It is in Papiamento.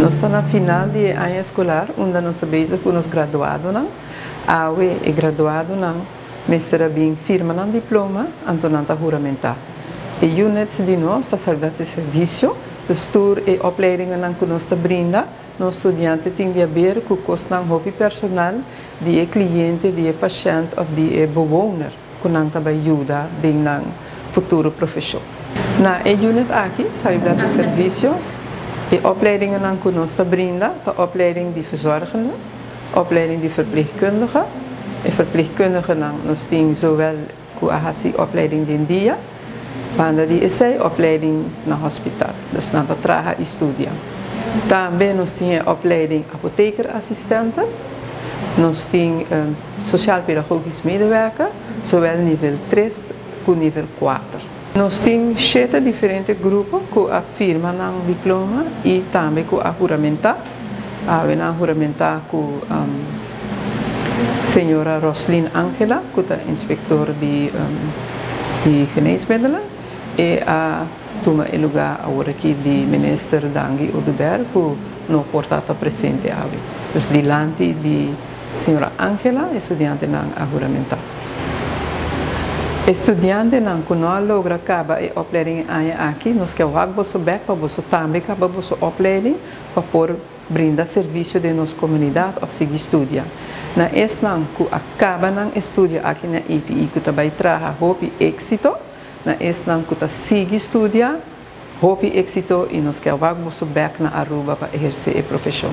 Nos ta na final di aña escolar, unda nos ta bezig cu nos graduadonan. Awe e graduadonan mester a bin firma nan diploma, anto nan ta huramenta. E unit di nos ta salubridad y servicio, dus tur e opleidingennan cu nos ta brinda, nos studiante tin di haber cu cosnan hopi personal di e cliente, di e pashent of di e bewoner cu nan ta bay yuda den nan futuro profesion. Na e unit aki, Salubridad y Servicio, e opleidingennan cu nos ta brinda ta opleiding di verzorgende, opleiding di verpleegkundige. E verpleegkundigenan nos tin zowel cu a haci opleiding den dia, banda di esey opleiding na hospital. Dus nan ta traha y studia. Tambe nos tin e opleiding apothekerassistente, nos tin sociaal pedagogisch medewerker, zowel nivel 3 cu nivel 4. Nos tin 7 diferente grupo cu a firma nan diploma y tambe cu a huramenta. Awe nan a huramenta cu señora Roslin Angela, cu ta inspector di geneesmiddelen. E a tuma e lugar awor aki di minister Dangui Oduber, cu no por ta presente awe. Dus dilanti di señora Angela, e studiantenan a huramenta. E studiantenan cu no a logra caba e opleiding aña aki, nos kier wak boso bek pa boso tambe caba boso opleiding pa por brinda servicio den nos comunidad of sigui studia. Na esnan cu a caba nan estudio aki na EPI cu ta bay traha, hopi exito. Na esnan cu ta sigui studia, hopi exito y nos kier wak boso bek na Aruba pa eherce e profesion.